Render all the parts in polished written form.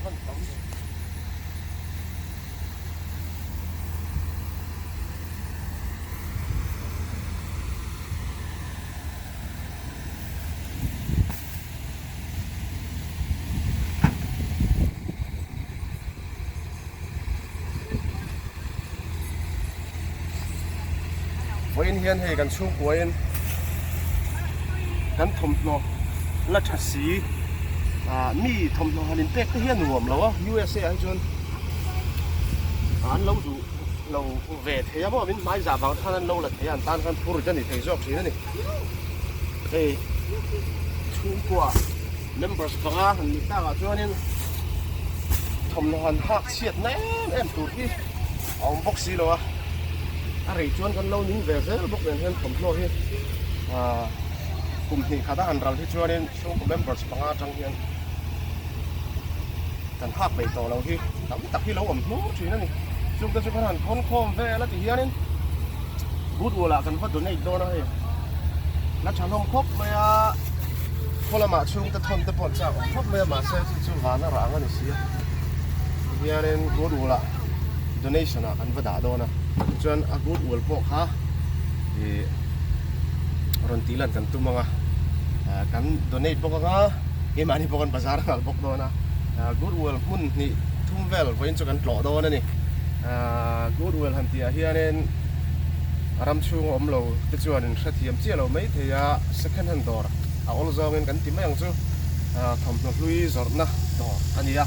van tam ve. Vawiin hian hei kan chhungkuain kan thawmhnaw la tha si ah mi thawmhnaw han inpek te hi a nuam lo a USA ah hi chuan an lo duh lo ve thei a maw min hmai zah vang te khan an lo la thei a an tan khan phur a ni thei zawk thin a ni hei chhungkua Members panga han nih takah chuanin thawmhnaw han hak chhiat na em em tur hi a awm bawk si lo a, a rei chuan kan lo ning ve zel bawk nen hian thawmhnaw hi ah kum hnih khat a han ral hi chuanin chhungkaw members panga atang hian kan hak peih tawh lo hi tam tak hi lo awm hnur thin a ni. Chungte chu kan han khawn khawm vel a ti hianin Goodwill ah kan va donate dawn a hei la tha hlawm khawp mai a khaw lamah chhungte thawn te pawh an chak awm khawp mai a mahse chu chu vana rah ang a ni si a tihianin Goodwill ah donation ah kan va dah dawn a tichuan a Goodwill pawh kha ih rawn tih lan kan tum ang a kan donate bawk ang a keimahni pawh kan bazar nghal bawk dawn a Goodwill hmun hnih thum vel vawiin chu kan tlawh dawn a ni Goodwill han tih ah hianin a ram chhung a awm lo te chuan in hrethiam chiah lo mai thei a second hand dawr a awl zawngin kan ti mai ang chu thawmhnaw hlui zawrhna dawr a ni a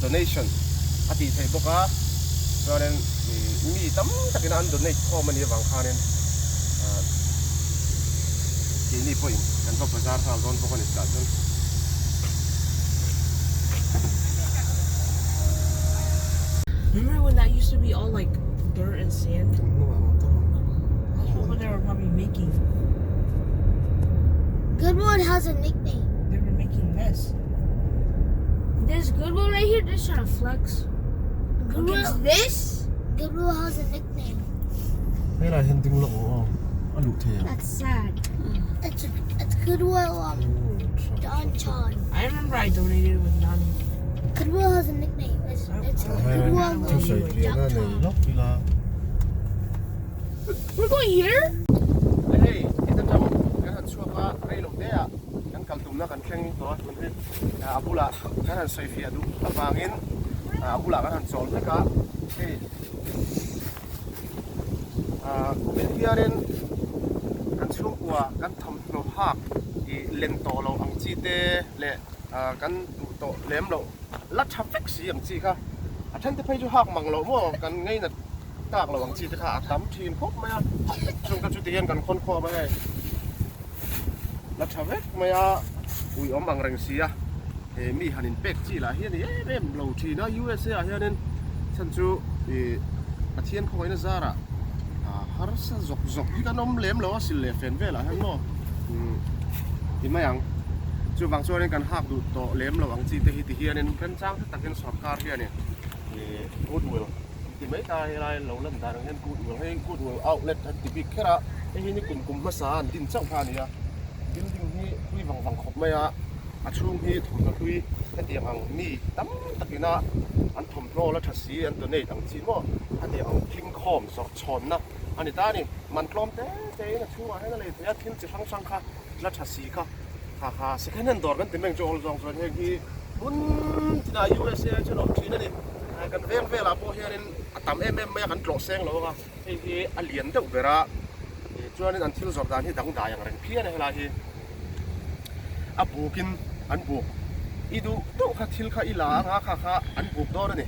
donation a tih theih bawk a chuanin mi tam takin an donate khawm a nih avang khanin keini pawhin kan va bazar nghal dawn bawk a ni tah chuan. Remember when that used to be all like dirt and sand? That's what they were probably making. Goodwood has a nickname. They were making this. There's Goodwill right here. Just trying to flex. Goodwill. This? Goodwill has a nickname. Helai hian ding lawk aw a luh thei ang. That's sad. It's it's Goodwill um downtown. I remember I donated with Nani. Goodwill has a nickname. It's it's Goodwill Thusawi fiahna nei lawk ila. We're going here? Hei heta tang kan han chhuak a rei lo te ah kan kal tumna kan thleng tawh a tun hi a bulah kan han sawi fiah duh avangin a bulah kan han chawl vek a hei ah kumin hianin kan chhungkua kan thawmhnaw hak ih len tawh loh ang chi te leh ah kan duh tawh lem loh la tha vek si ang chi kha a then te phei chu hak mang loh maw kan ngainat tak loh ang chi te kha a tam thin khawp mai a chung te chu ti hian kan khawn khawm a hei la tha vek mai a ui awm ang reng si a he mi han in pek chi lah hi a ni em em lo thin a USA ah hianin chhan chu ih Pathian khawngaihna zarah ah harsa zawk zawk hi kan awm lem lo a sil leh fen velah hian maw umm ti mai ang chuvang chuanin kan hak duh tawh lem lo ang chi te hi ti hianin remchang te takin sorkar hianin ih goodwill an ti mai ta a helai lo lan dan ang hian goodwill hei goodwill outlet an ti bik kher a hei hi ni kum kum hmasa an din chauh kha a ni a building hi hlui vang vang khawp mai a a chhung hi thawmhnaw hlui hetiang ang mi tam takina an thawmhnaw la tha si an donate ang chi maw hetiang ang tling khawm zawrh chhawnna a ni ta a ni man tlawm te te in a chhungah hian a lei thei a thil chi hrang hrang kha la tha si kha ha ha second hand dawr kan ti meng chu awl zawng chuan heng hi hmun tinah USA ah chuan a awm thin a ni kan veng velah pawh hianin a tam em em mai a kan tlawh seng lo ang a hei hi a lian deuh ber a chuanin an thil zawrh dan hi dangdai ang reng phian a helai hi a bukin an buk i duh duh kha thil kha i la anga kha kha an buk dawn a ni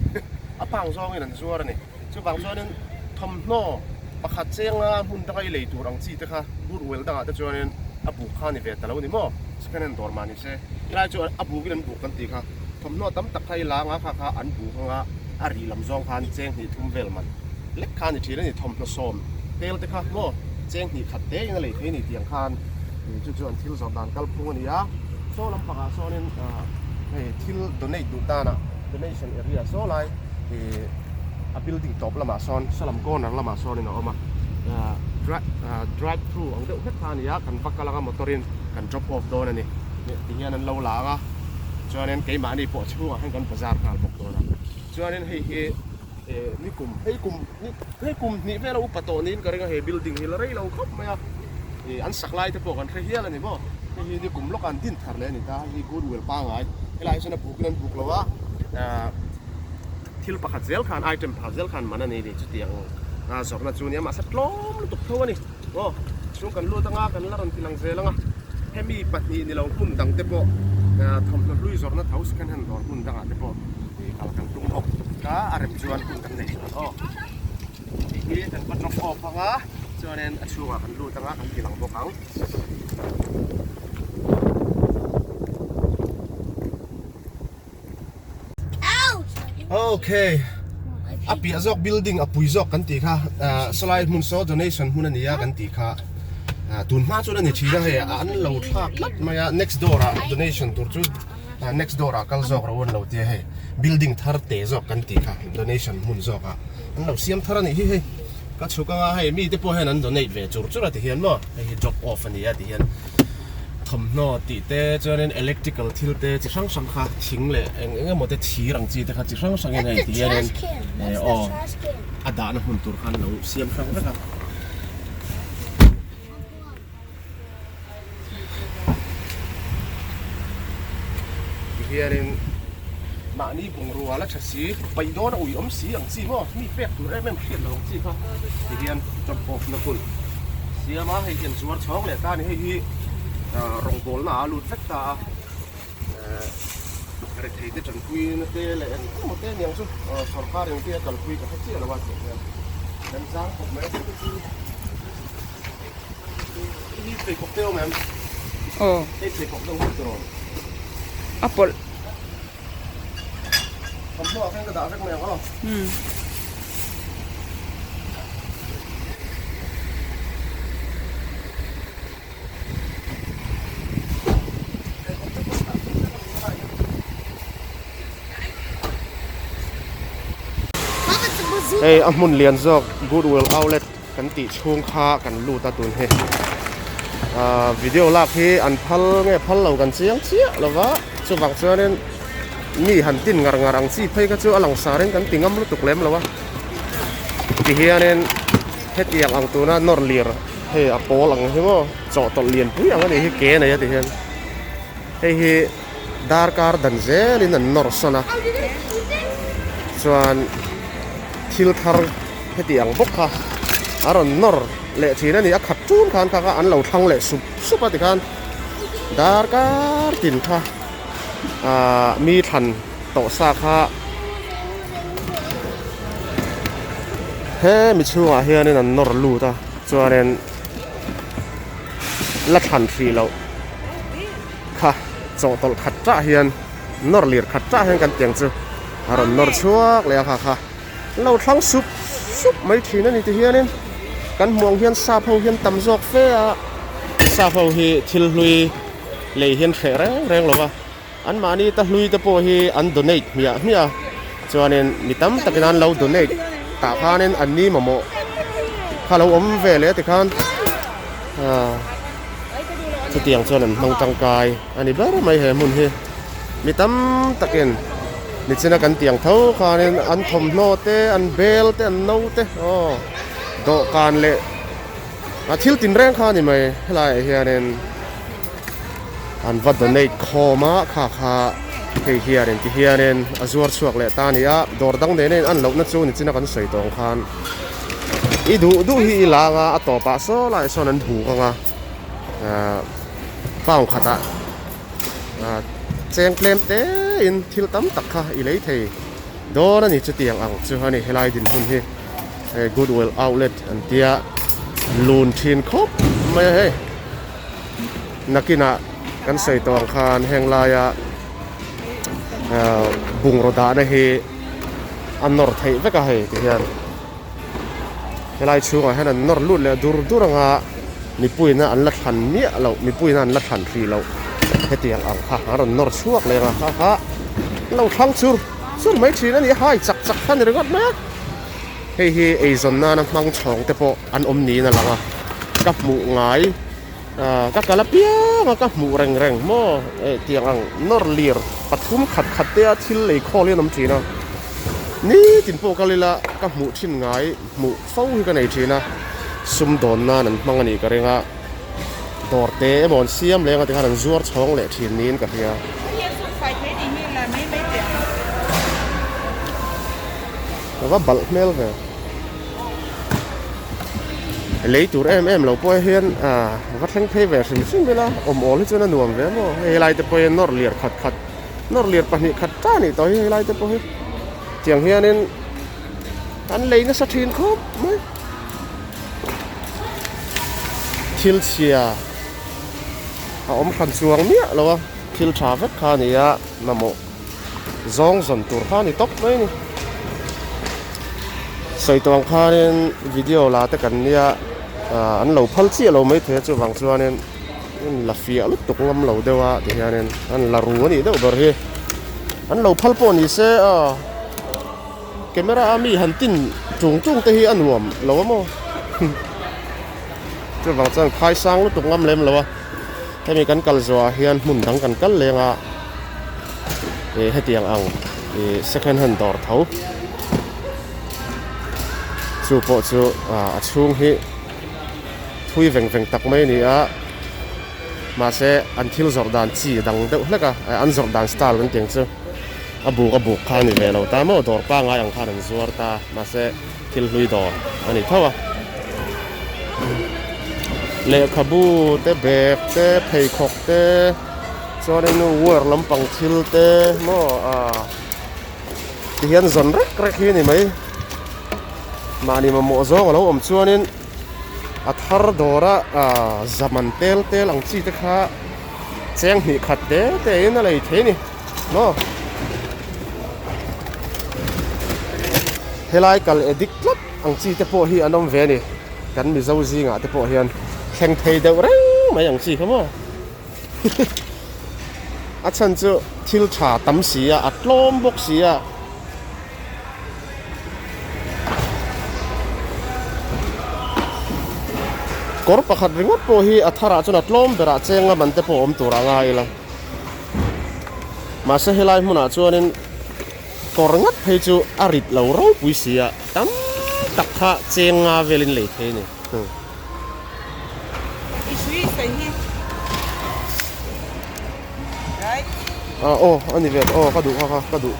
a pang zawngin an zuar a ni chuvang chuanin thawmhnaw pakhat chenga hmun danga i lei tur ang chi te kha goodwill dangah te chuanin a buk kha a ni ve ta lo a ni maw second hand dawr mah ni se helai chu a bukin an buk kan tih kha thawmhnaw tam tak kha i la anga kha kha an buk anga a rih lam zawng khan cheng hnih thum vel man lek kha a ni thin a ni thawmhnaw sawm tel te kha maw cheng hnih khat te in a lei thei a ni tih ang khan chu chu an thil zawrh dan kalphung a ni a saw lampangah sawnin hei thil donate duh danah donation area saw lai ih a building tawp lamah sawn saw lam corner lamah sawnin a awm a drive through ang deuh hlek kha a ni a kan va kal anga motor in kan drop off dawn a ni ti hian an lo la ang a. Chuanin keimahni pawh chhungah hian kan bazar nghal bawk dawn a. Chuanin hei hi eh ni kum hei kum hei kum hnih vela upa tawh niin ka ring a he building hi la rei lo khawp mai a. Ih an sak lai te pawh kan hre hial a ni maw. Hei hi ni kum lawkah an din thar leh a ni ta. Hei hi Goodwill pangngai helaiah hian chuan a bukin an buk lo a ah thil pakhat zel khan item pakhat zel khan man a ni tih chutiang zawrhna chu a nia mahse tlawm lutuk tho a ni. Aw chhung kan lut anga kan la rawn ti lang zel anga hemi pahnih ni lo hmun dang te pawh thawmhnaw hlui zawrhna tho second hand dawr hmun dangah te pawh ih kal kan tum bawk a a rem chuan hun kan nei chuan aw tih hi kan va drop off anga chuanin a chhungah kan lut anga kan ti lang bawk ang. Okay a piah zawk building a pui zawk kan tih kha sawlai hmun saw donation hmun a ni a kan tih kha tun hma chuan a ni thin a hei an lo thlak tlat mai a next door ah donation tur chu next door ah kal zawk ro an lo tia hei building thar te zawk kan tih kha donation hmun zawk ah an lo siam thar a nih hi hei ka chhuk anga hei mite pawh hian an donate ve chur chur a ti hian maw hei hi drop off a ni a ti hian. Thawmhnaw tih te chuanin electrical thil te chi hrang hrang kha thing leh eng eng emaw te thir ang chi te kha chi hrang hrangin hei ti hianin eh aw a dahna hmun tur khan lo siam hrang vek a. Ti hianin mahni bungrua la tha si paih dawn a ui awm si ang chi maw mi pek tur em em hriat lo ang chi kha ti hian drop off na hun siam a hei hian zuar chhawng leh ta a ni hei hi rawngbawlna a lut vek ta a rethei te tanpui na te leh eng emaw te aniang chu sorkar in te a kalpui ka hre chiah lo a tih hian kan zang khawp mai hei hi pheikhawk te awm em aw hei pheikhawk deuh hi tiraw a pawlh thawmhnaw ah khan ka dah vek mai ang aw umm. Hei a hmun lian zawk Goodwill outlet kan tih chhung kha kan lut a tun hi ahh video lak hi an phal nge phal lo kan chiang chiah lo va chuvang chuanin mi han tin ngar ngar ang chi phei kha chu a lang sar in kan ti ngam lutuk lem lo a tihianin hetiang ang tuna nawr lir hei a pawl ang hi maw chawhtawlh lianpui ang a nih hi ke a nei a tihian hei hi darkar dan zelin an nawr sawn a chuan thil thar heti ang bawk kha a rawn nawr leh thin a ni a khat tun khan kha kha an lo thlang leh sup sup a tikhan darkar tin kha ahh mi thlan tawh sa kha hemi chhungah hianin an nawr lut a chuanin la thlan hrih loh kha chawhtawlh khat tah hian nawr lir khat tah hian kan tiang chu a rawn nawr chhuak leh a kha kha lo thlang sup sup mai thin a ni ti hianin kan hmuh ang hian sap ho hian tam zawk fe a sap ho hi thil hlui lei hian hreh reng reng lo va an mahni ta hlui te pawh hi an donate hmiah hmiah a chuanin mi tam takin an lo donate tah khanin an ni mamawh kha lo awm ve leh tikhan ah chutiang chuan an hmang tangkai a ni ber mai he hmun hi mi tam takin nichina kan tiang tho khanin an thawmhnaw te an bel te an no te aw dawhkan leh a thil tinreng kha a ni mai helaiah hianin an va donate khawm a kha kha hei hianin ti hianin a zuar chhuak leh ta a ni a dawr dang nen a in an lohna chu nichina kan sawi tawng khan i duh duh hi i lang a a tawpah saw laiah sawn an buk ang a ahh pound khatah ahh cheng tlem te in thil tam tak kha i lei thei dawn a ni chutiang ang chu a ni helai dinhmun hi hei goodwill outlet an tia lun thin khawp mai a hei. Nakinah kan sawi tawh ang khan heng laia bungraw dahna hi a nawr theih vek a hei ti hian helai chhungah hian an nawr lut leh dur dur anga mipuiin an la thlan miah loh mipuiin an la thlan hrih loh hetiang ang kha an rawn nawr chhuak leh ang a kha kha an lo thlang chur chur mai thin a ni a hai chak chak kha a ni ringawt mai a hei hi eizawn nana hmang chhawng te pawh an awm niin a lang a ka hmuh ngai. Ka kal apiang a ka hmuh reng reng maw eh tiang ang nawr lir pathum khat khat te a thil lei khawl hi an awm thin a, nitin pawh kal ila ka hmuh thin ngai hmuh fo hi ka nei thin a, sum dawn nan an hmang a nih ka ring a, dawr te emaw an siam leng a tikhan an zuar chhawng leh thin niin ka hria. Ka va balh hmel ve. Lei tur em em lo pawh hian ah va thleng phei ve hrim hrim ila awm awl hi chuan a nuam ve maw hei helai te pawh hian nawr lir khat khat nawr lir pahnih khat ta anih tawh hi helai te pawh hi tiang hianin an lei nasa thin khawp mai thil chhia a awm hran chuang miah lo a thil tha vek kha a ni a mamawh. Zawng zawn tur kha a ni tawp mai a ni. Sawi tawh ang khanin video la te kan nia ah an lo phal chiah lo maithei a chuvang chuanin an la fiah lutuk ngam lo deuh a ti hianin an la ru a nih deuh ber hi. An lo phal pawh ni se aw camera a mi han tin tung tung te hi a nuam lo a maw chuvang chuan khai sang lutuk ngam lem lo a. Hemi kan kal zawhah hian hmun dang kan kal leng a, ih hetiang ang ih second hand dawr tho chu pawh chu ah a chhung hi thui veng veng tak mai a ni a, mahse an thil zawrh dan chi a dang deuh hlek a, an zawrh dan style kan tih ang chu a buk a buk kha a ni ve lo ta maw dawr pangngai ang khan an zuar ta mahse. Thil hlui dawr a ni tho a. Lehkhabu te bag te pheikhawk te chuanin war lampang thil te maw ah ti hian zawn rek rek hi a ni mai. Mahni mamawh zawng a lo awm chuanin a thar dawra ah zaman tel tel ang chi te kha cheng hnih khat te te in a lei thei a ni. Maw? Helai kal addict tlat ang chi te pawh hi an awm ve a ni. Kan Mizo zingah te pawh hian thleng thei deuh reng mai ang chi kha maw? A chhan chu thil tha tam si a, a tlawm bawk si a. Kawr pakhat ringawt pawh hi a tharah chuan a tlawm berah cheng a man te pawh awm tur a ngai ila. Mahse helai hmunah chuanin kawr ngat phei chu a rit lo ropui si a, tam tak kha cheng nga velin lei thei a ni. Ah aw a ni ve aw ka duh kha kha ka duh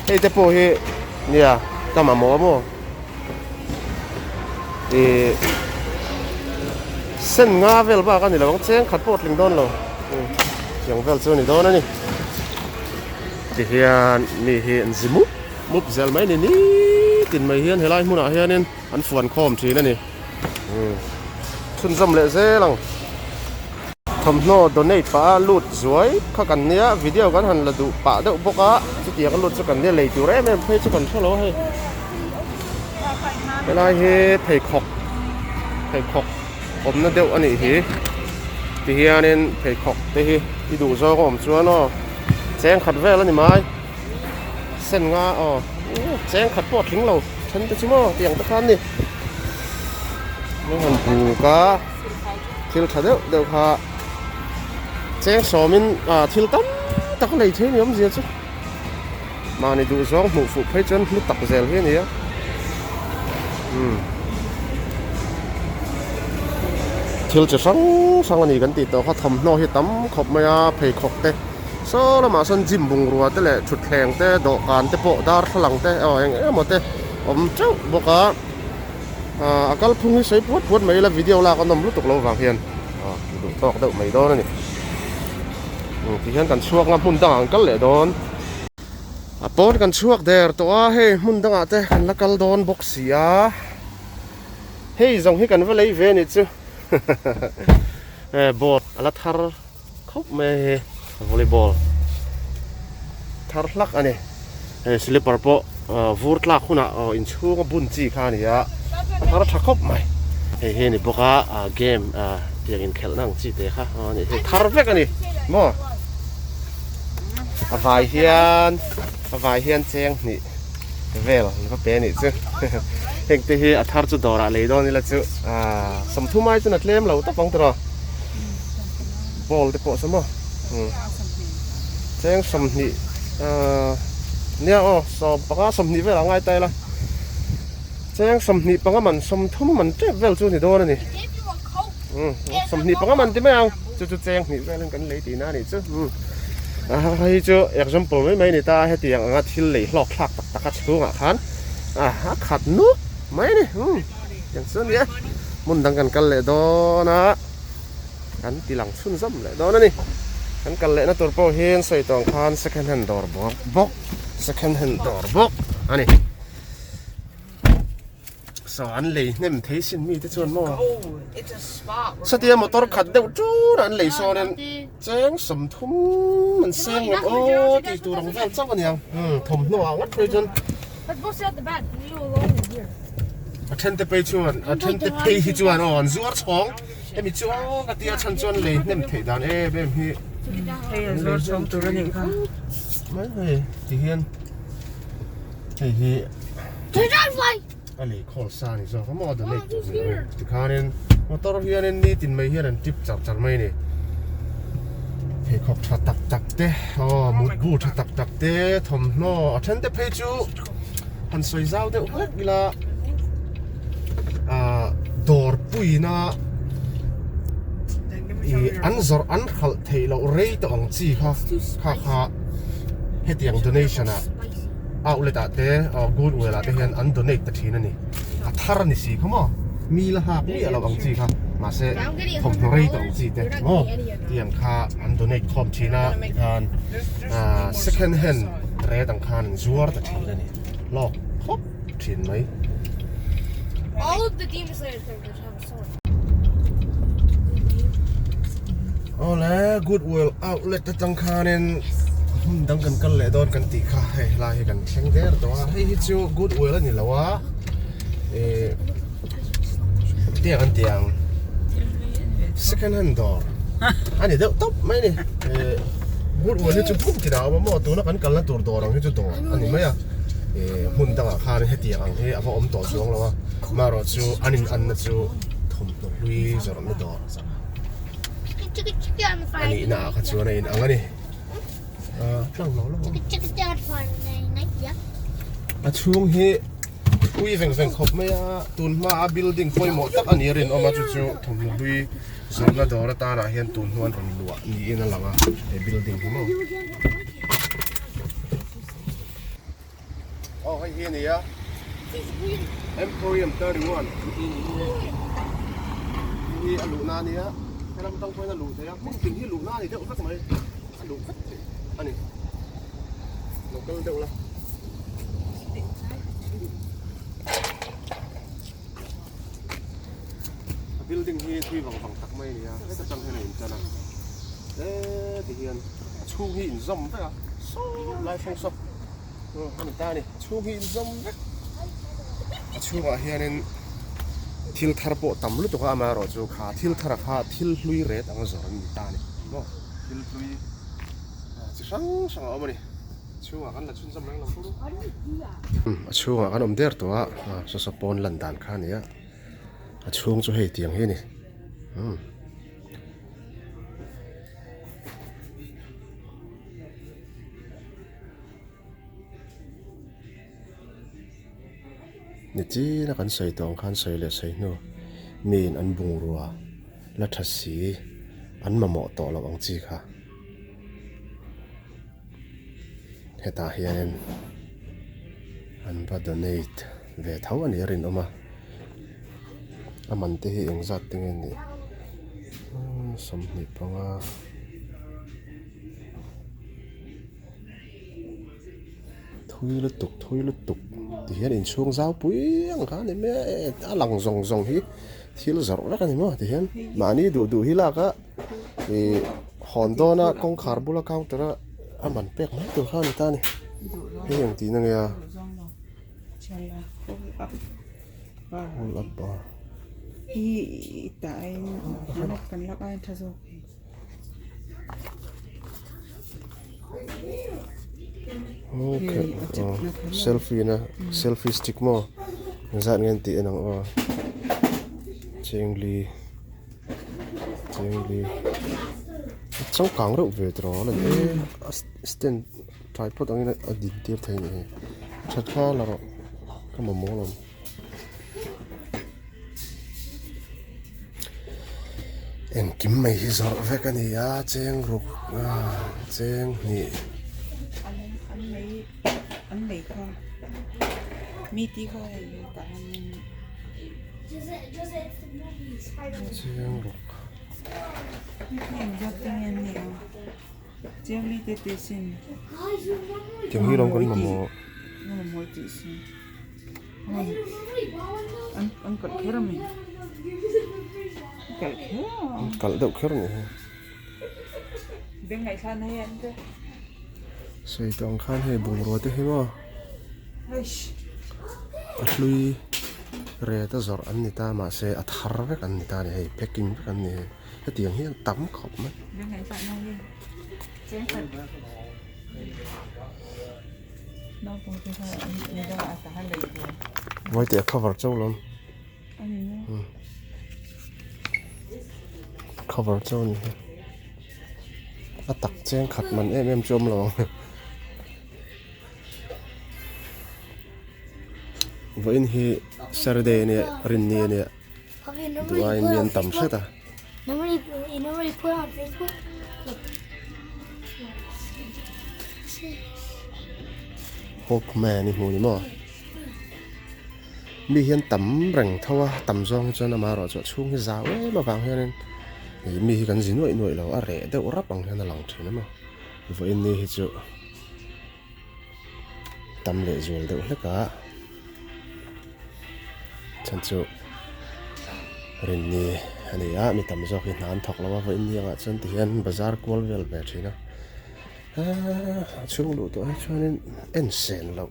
hei te pawh hi nia ka mamawh a maw ih sen nga vel bak a ni lo ang cheng khat pawh a tling dawn lo tiang vel chu a ni dawn a ni tihian mi hi an zi mup mup zel mai a ni nitin mai hian helai hmunah hianin an fuan khawm thin a ni chhunzawm leh zel ang. Thawmhnaw donate pah a lut zuai kha kan nia video kan han la duh pah deuh bawk a chutiang a lut chu kan nia lei tur em em phei chu kan hre lo a hei helai hi pheikhawk pheikhawk awmna deuh a nih hi tihianin pheikhawk te hi i duh zawng a awm chuan aw cheng khat vel a ni mai sen nga aw cheng khat pawh a tling lo then te chu maw tiang te khan ni an han buk a. Thil tha deuh deuh kha cheng sawmin ah thil tam tak a lei thei ni awmzia chu mahni duh zawng hmuh fuh phei chuan hlu tak zel hi a ni a umm thil chi hrang hrang a ni kan tih tawh kha thawmhnaw hi tam khawp mai a pheikhawk te saw lamah sawn gym bungrua te leh thutthleng te dawhkan te pawh darthlalang te aw eng emaw te awm teuh bawk a. A kalphung hi sawi puat puat mai ila video lak a nawm lutuk lo vang hian duh tawk deuh mai dawn a ni. Ti hian kan chhuak nga hmun dangah an kal leh dawn. A pawn kan chhuak der tawh a hei hmun dangah te kan la kal dawn bawk si a. Hei zawng hi kan va lei ve a nih chu. Ball a la thar khawp mai a hei volleyball thar hlak a ni hei slipper pawh vur tlak hunah inchhung a bun chi kha a ni a a thar tha khawp mai hei hi a ni bawk a game tiang inkhelhna ang chi te kha a ni hei thar vek a ni maw a vai hian a vai hian cheng hnih vel an va pe a nih chu. Heng te hi a thar chu dawrah lei dawn ila chu ah sawmthum ai chuan a tlem lo tawp ang tawh a. Ball te pawh saw maw cheng sawmhnih ah nia aw sawm panga sawmhnih velah a ngai ta ila cheng sawmhnih panga man sawmthum man tep vel chu a ni dawn a ni. Sawmhnih panga man ti mai ang chu chu cheng hnih velin kan lei tihna a nih chu hei chu example mai mai a ni ta a hetiang anga thil lei hlawk thlak tak tak a chhungah khan a khat nuk mai a ni tiang chu a ni a hmun dang kan kal leh dawn a kan ti lang chhunzawm leh dawn a ni kan kal lehna tur pawh hian sawi tawng khan second hand dawr bawk second hand dawr bawk a ni. Saw an lei hnem thei sin mi te chuan maw satia motor khat deuh ṭur an lei sawn in cheng sawmthum an seng ngawt aw tih tur ang vel chauh a niang thawmhnaw ah ngawt phei chuan a then te phei chuan a then te phei hi chuan aw an zuar chhawng hemi chu aw ka tia chhan chuan lei hnem theih dan em em hi hei an zuar chhawng tur a nih kha mai hei ti hian hei hi A lei khawl sa a ni zawk a maw donate tur ni lo tikhanin motor hianin nitin mai hian an tip char char mai a ni pheikhawk tha tak tak te aw mutbu tha tak tak te thawmhnaw a then te phei chu han sawi zau deuh hlek ila ah dawr puina ih an zawrh an hralh theih loh rei tawh ang chi kha kha kha hetiang donation ah. Outlet ah te Goodwill ah te hian an donate ta thin a ni. A thar a ni si kha maw? Mi la hak miah lo ang chi kha mahse thawmhnaw rei tawh ang chi te maw tiang kha an donate khawm thin a tikhan second hand rate ang khan an zuar ta thin a ni. Hlawk khawp thin mai. Awle Goodwill outlet atang khanin hmun dang kan kal leh dawn kan tih kha hei helai hi kan thleng der tawh a hei hi chu Goodwill a ni lo a ih tiang an ti ang second hand dawr a ni deuh tawp mai a ni ih Goodwill hi chu hmun tinah a awm a maw tuna kan kalna tur dawr ang hi chu dawr a ni mai a ih hmun dangah khan hetiang ang hi a va awm tawh chuang lo a. Marawh chu an in anna chu thawmhnaw hlui zawrhna dawr a nihna ah kha chuan a in ang a ni. Tlang lo lo. A chhung hi ui veng veng khawp mai a, tun hma a building pawimawh tak a ni a rinawm a chu chu thawmhnaw hlui zawrhna dawr atanah hian tun hnu an rawn luah niin a lang a he building hi maw. Aw hei hi a ni a Emporium 31 hei hi a luhna a nia helam atang pawhin a luh theih a hmun tin hi luhna a ni deuh vek mai a luh vek theih a ni lo kal deuh la. A building hi thui vang vang tak mai a ni a heta tang hian a intan a e ti hian a chhung hi inzawm vek a saw lai thleng saw a ni ta a ni a chhung hi inzawm vek a chhungah hianin thil thar pawh tam lutuk a amaherawhchu kha thil thar a kha thil hlui ret ang zawr an ni ta a ni maw thil hlui chi hrang hrang a awm a ni. Chhungah kan la chhunzawm reng lo fur. A chhungah kan awm der tawh a, saw saw pawn lan dan kha a ni a, a chhung chu hei tiang hi a ni. Umm. Nichina kan sawi tawh ang khan sawi leh sawi hnu miin an bungrua la tha si an mamawh tawh loh ang chi kha. Hetah hianin an va donate ve tho a nih a rinawm a a man te hi engzat te nge nih 25 thui lutuk thui lutuk ti hian inchhung zau pui ang kha a ni mai a a lang zawng zawng hi thil zawrh vek a ni maw ti hian mahni duh duh hi lak a. Ih hawn dawna kawngkhar bula counter a a man pek mai tur kha a ni ta a ni hei ang tihna nge a hold up bar okay selfie na selfie stick maw. Engzat nge an tih en ang aw chengli chengli a changkang reuh ve tawh a ni e a stand tripod angin a din tir thei a ni that kha la rawh ka mamawh lo. Engkim mai hi zawrh vek a ni a cheng ruk cheng hnih. Cheng ruk. Tiang hi lawm kan mamawh. An kalh deuh kher a nih hi. Sawi tawh ang khan hei bungrua te hi maw a hlui ret a zawrh an ni ta mahse a thar vek an ni ta a ni hei packing vek an ni hei hetiang hian tam khawp mai. Vawitea cover chauh lawm cover chauh a ni hi a tak cheng khat man em em chu a awm lo ang vawiin hi saturday a nia rinni a nia duh aiin mi an tam hret a. Hawkman i hmu ni maw? Mi hian tam reng tho a, tam zawng hi chuan amaherawh chu a chhung hi zau em avang hianin ih mi hi kan zi nuaih nuaih lo a reh deuh rap ang hian a lang thin a maw? Vawiin ni hi chu tam leh zual deuh hlek a. Chhan chu rinni a ni a mi tam zawk hi hna an thawk lo a vawiin ni angah chuan tihian bazar kual vel ve thin a aaa a chhung luh tawh hi chuanin en sen loh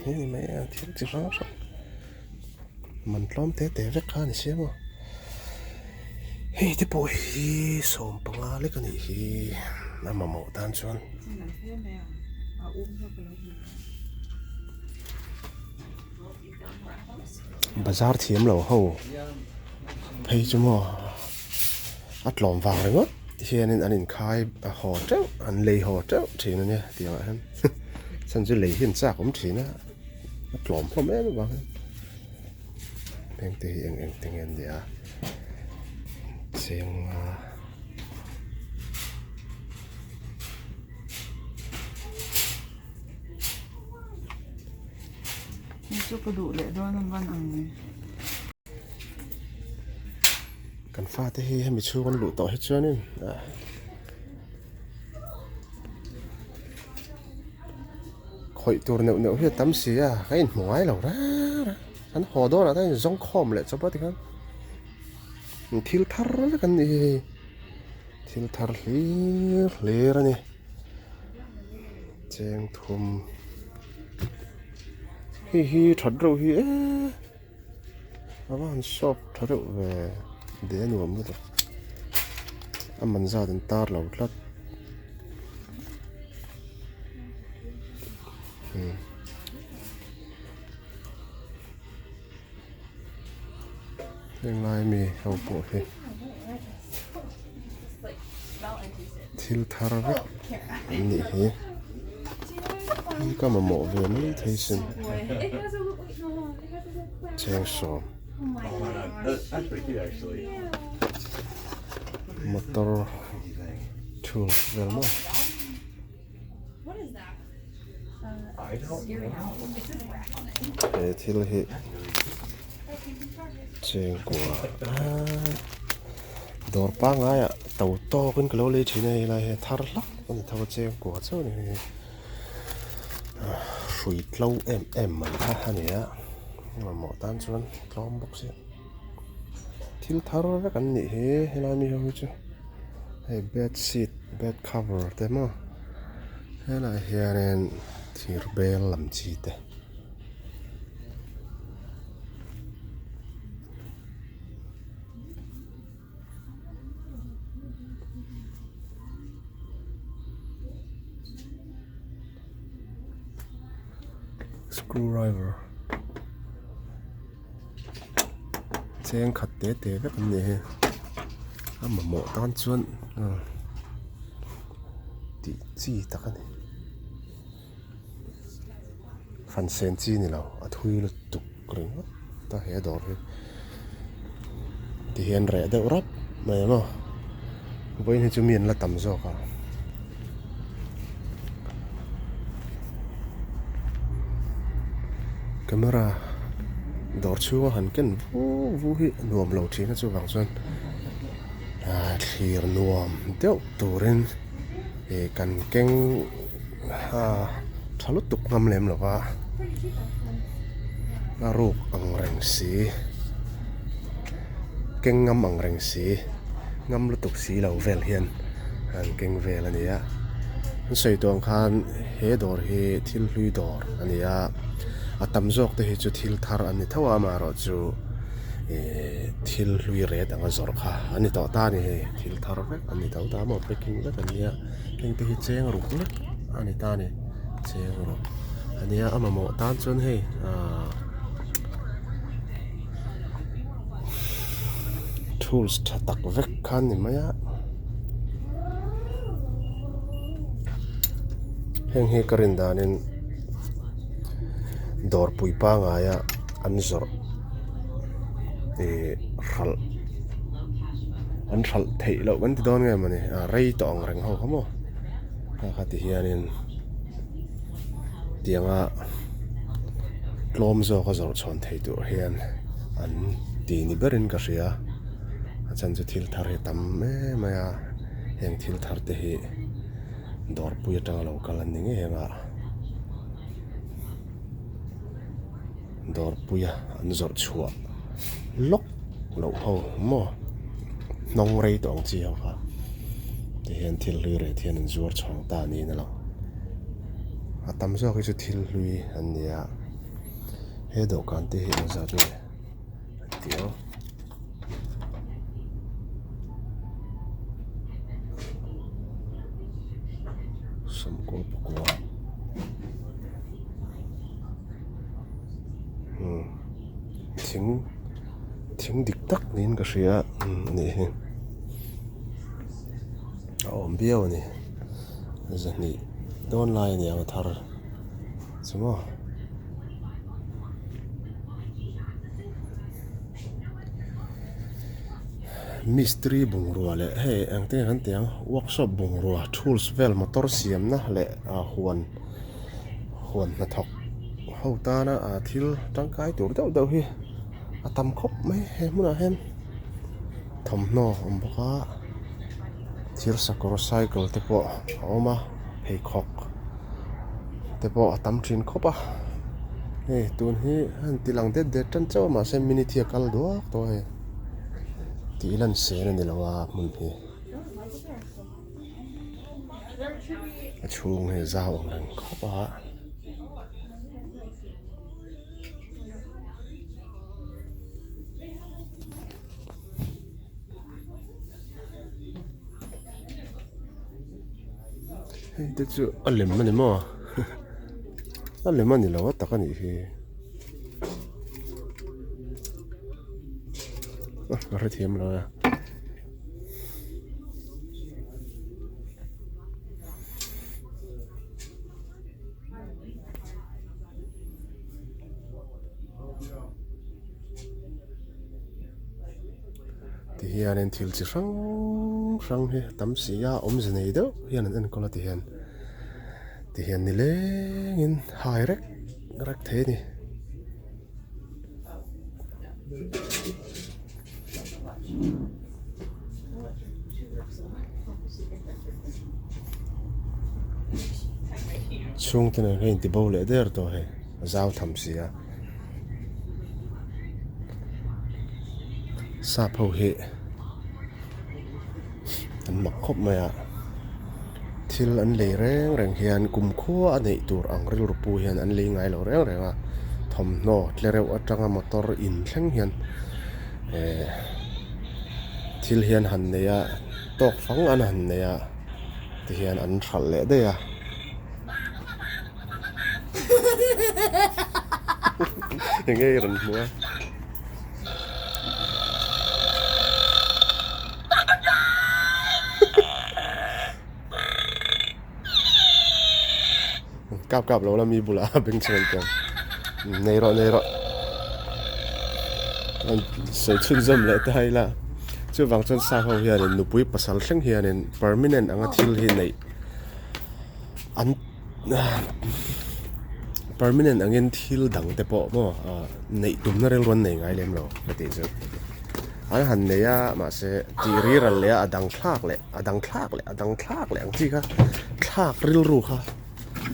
hi a ni mai a thil chi hrang hrang man tlawm te te vek kha a ni sia maw hei te pawh hi sawm panga lek a nih hi a mamawh tan chuan. Bazar thiam lo ho phei chu maw a tlawm vang ringawt hianin an inkhai a haw teuh an lei haw teuh thin a nia tiang ah hian chhan chu lei hi an chak awm thin a a tlawm hlawm em avang hian heng te hi eng eng te nge an nia cheng a. Hei chu ka duh leh dawn a ban ang mai. Kan fate hi hemi chhung an luh tawh hi chuanin ah khawih tur neuh neuh hi a tam si a ka inhmu ngai lo reng reng an haw dawnah te hian zawng khawm leh chawp a tikhan thil thar vek an nih hi hei. Thil thar hlir hlir a ni cheng thum hei hi that reuh hi eee a va han sawp tha reuh ve de a nuam lutuk a man zat an tar lo tlat heng lai mi ho pawh hi thil thar vek an nih hi hi ka mamawh ve mai thei sin cheng sawm motor tools vel maw. He thil hi chengkua dawr pangngai ah to tawk in ka lo lei thin a helai hi a thar hlak a ni tho a chengkua chauh a ni hei hrui tlo em em mai kha a ni a mamawh tan chuan tlawm bawk si thil thar vek an nih hi helai mi ho hi chu hei bed sheet bed cover te maw helaiah hianin thir bel lam chi te screw driver. Cheng khat te te vek an ni hi a mamawh tan chuan tih chi tak a ni fan sen chi ni lo a thui lutuk ringawt a he dawr hi tihian reh deuh rap mai ang aw vawiin hi chu mi an la tam zawk a. Camera dawr chhunga han ken vu vu hi nuam lo thin a chuvang chuan ah thlir nuam deuh turin ih kan keng ah tha lutuk ngam lem lo va a ruk ang reng si keng ngam ang reng si ngam lutuk si lo vel hian an keng vel a ni a an sawi tawh ang khan he dawr hi thil hlui dawr a ni a a tam zawk te hi chu thil thar an ni tho a amaherawhchu ihh thil hlui ret anga zawrh kha a ni tawh ta a ni hei thil thar vek an ni tho ta maw packing vek an nia heng te hi cheng ruk lek a ni ta a ni cheng ruk a nia a mamawh tan chuan hei ahh. Tools tha tak vek kha a ni mai a heng hi ka rin danin dawrpui pangaia an zawrh ih hralh an hralh theih loh kan ti dawn nge mawni a rei tawh ang reng ho kha maw kha kha ti hianin tianga tlawm zawk a zawrh chhawn thei tur hian an ti ni berin ka hria a chhan chu thil thar hi a tam em mai a heng thil thar te hi dawrpui atanga lo kal an ni ngei ang a dawrpuia an zawrh chhuah lawk loh ho maw hnawng rei tawh ang chi ho kha tihian thil hlui reh hian an zuar chhawng ta niin a lang a tam zawk hi chu thil hlui an ni a he dawhkan te hi eng zat nge an tih ang. Sawmkaw pakua umm thing thing dik tak niin ka hria a nih hi a awm viau a ni zahnih dawn lai a ni ang a thar chu maw. Mistri bungrua leh hei engte nge kan tih ang workshop bungrua tools vel motor siamna leh ah huan huan hnathawk ho tana ah thil tangkai tur deuh deuh hi a tam khawp mai he hmunah hian thawmhnaw a awm bawk a thir sakawr cycle te pawh a awm a pheikhawk te pawh a tam thin khawp a hei tun hi a han ti lang det det tan chauh a mahse minute hi a kal duak tawh a hei tih lan sen a ni lo a hmun hi a chhung hi a zau ang reng khawp a. Hei te chu a lem a ni maw a lem a ni lo a tak a nih hi a hrethiam lo e. Ti hianin thil chi hrang hrang hi a tam si a awmze nei deuh hian an enkawl a ti hian ti hian nilengin hai rek rek thei a ni. Chhungte nen khan inti bo leh der tawh hei a zau tham si a sap ho hi an mak khawp mai a thil an lei reng reng hian kumkhua a neih tur ang rilru pu hian an lei ngai lo reng reng a thawmhnaw tlereuh atanga motor in thleng hian eh thil hian han nei a tawk fang an han nei a tihian an hralh leh daih a. Enge i rawn hmu a? Kap kap lo la mi bulah beng chhung an piang. Nei rawh nei rawh. An sawi chhunzawm leh ta ila. Chuvang chuan sap ho hianin nupui pasal thleng hianin permanent anga thil hi neih an permanent angin thil dang te pawh maw neih tumna rilru an nei ngai lem lo ka tih chu. An han nei a mahse tih riral leh a a dang thlak leh a dang thlak leh a dang thlak leh ang chi kha thlak rilru kha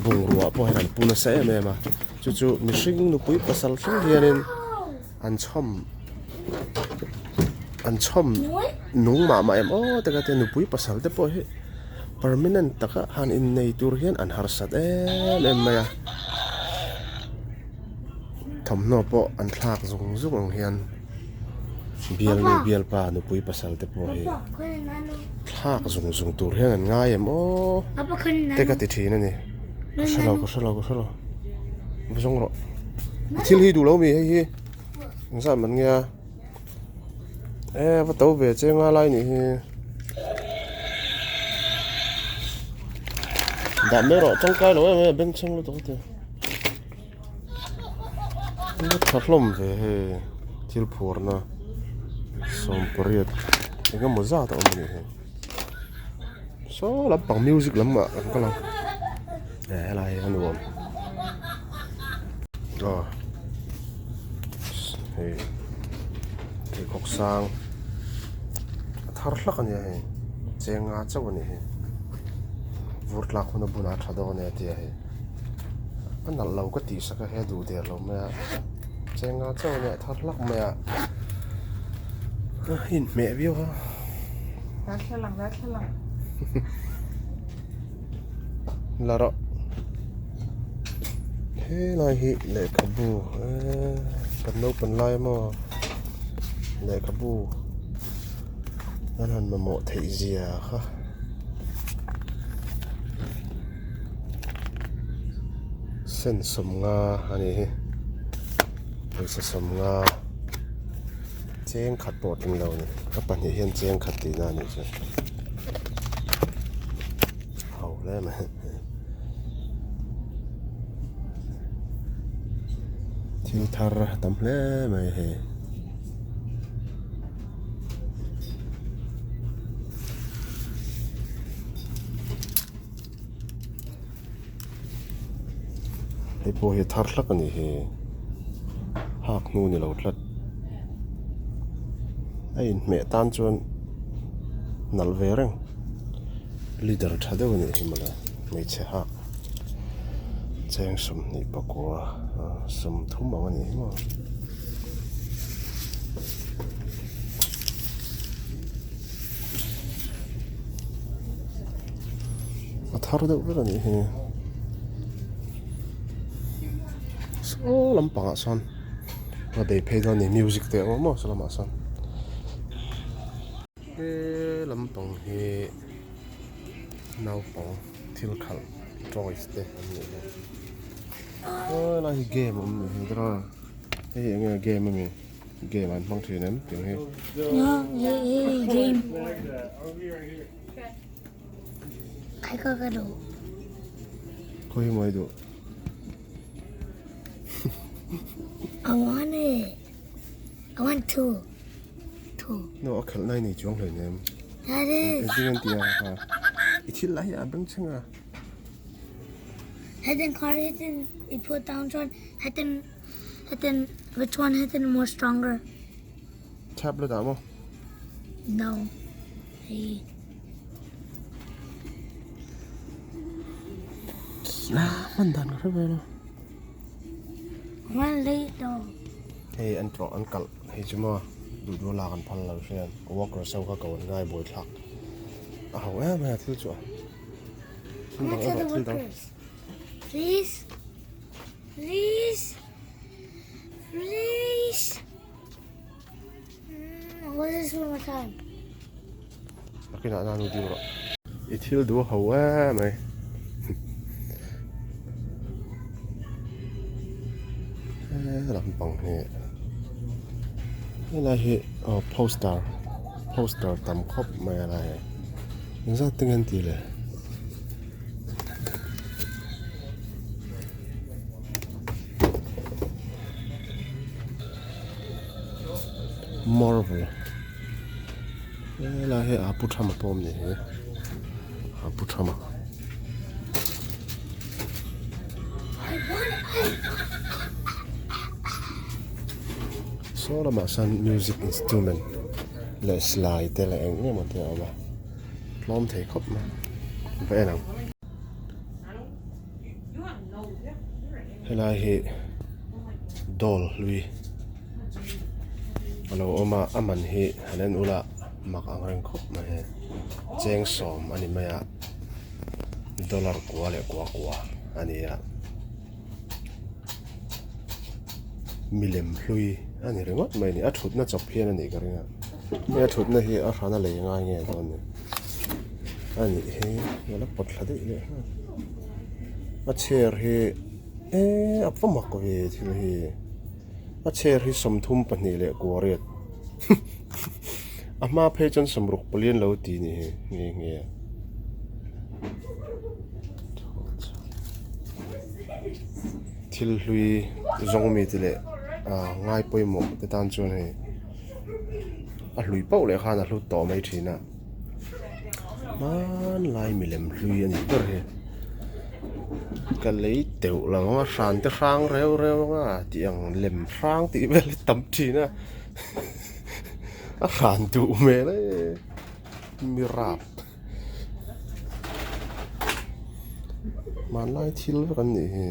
bungrua pawh hian an pu nasa em em a chu chu mihring nupui pasal thleng hianin an chhawm an chhawm nung mah mah em aw te ka tia nupui pasal te pawh hi permanent taka han innei tur hian an harsat em em mai a thawmhnaw pawh an thlak zung zung ang hian. Bialnu bialpa nupui pasal te pawh hi thlak zung zung tur hian an ngai em aw te ka ti thin a ni ka hre lo ka hre lo ka hre lo va zawng rawh thil hi duh lo mi hei hi engzat man nge a e va to ve che nga lai nih hi dah mai rawh tangkai lo em em bengchheng lutuk a ti. Tha hlawm ve hei thil phurna sawmpariat eng emaw zat a awm a nih hi saw lampang music lam ah kan kal ang eh helai hi a nuam aw hei pheikhawk sang a thar hlak a nia hei cheng nga chauh a nih hi vur tlak hun a bunah a tha dawn e a ti a hei. A nalh lo ka tih sak a he duh der lo mai a cheng nga chauh ania thar hlak mai a a inhmeh viau a. Darthlalang darthlalang. La rawh helai hi lehkhabu eee kan naupang lai maw lehkhabu an han mamawh theih zia kha. Sen sawmnga a nih hi pawisa sawmnga cheng khat pawh tling lo a ni a pahnih hian cheng khat tihna a nih chu ho hle mai thil thar a tam hle mai hei. Hei pawh hi thar hlak a ni hi hak hnu ni lo tlat a inhmeh tan chuan nalh ve reng leader tha deuh a nih hi mawle hmeichhe hak cheng sawmhnih pakua sawmthum ang a nih hi maw. A thar deuh vek a nih hi saw lampangah sawn a bei phei dawn a ni music te a awm maw saw lamah sawn he lampang hi naupang thil khalh toys te an nih hi helai hi game a awm a nih hi tiraw hei hi eng nge game a mi. Game an hmang thin em tih hi. Game. Kai ka ka duh. Khawi mawi duh. I want it. I want two. Two. No, a khelh nai nei chuang hlei nem. That is. Engtin an ti a ha. I thil lai hi a beng chheng a. Head car hit you put down one head Hetin which one hetin more stronger? Tablet ah maw? No. Hei. Na hman dan ka hre ve lo. One late though. Hei an tawh an kalh hei chu maw duh duh lak an phal lo hrian worker so kha ko an ngai buai thlak a ho em a thil chu a. Thil dang erawh thil dang. Please. Please. Please. Mm, what is one more time? Nakinah nanu ding rawh. I thil duh ho em mai. He lampang hi helai hi aw poster poster tam khawp mai a lai hi engzat te nge an tih le? Marble helai hi aa pu thama pawh a awm ni hi aa pu thama. Saw lamah sawn music instrument leh silai te leh eng eng emaw te a awm a tlawm thei khawp mai va en ang. Helai hi doll hlui a lo awm a a man hi han en ula mak ang reng khawp mai hei cheng sawm a ni mai a dollar kua leh kua kua a ni a milem hlui a ni ringawt mai a ni a thutna chawp hian a nih ka ring a hei a thutna hi a hrana lei ngai nge dawn ni a nih hi a la pawt thla daih leh nghal a chair hi eee a va mak ve thil hi a chair hi sawmthum pahnih leh kua riat a hma phei chuan sawmruk pali an lo ti ni hi nghe nghe. Thil hlui zawng mite leh ah ngai pawimawh te tan chuan hei a hlui pauh leh khan a hlut tawh mai thin a hmanlai milem hlui a nih ber hi ka lei teuh lo ang a hran te hrang reu reu ang a tih ang lem hrang tih vel hi tam thin a a hran duh hmel e mi rap. Hmanlai thil vek an nih hi.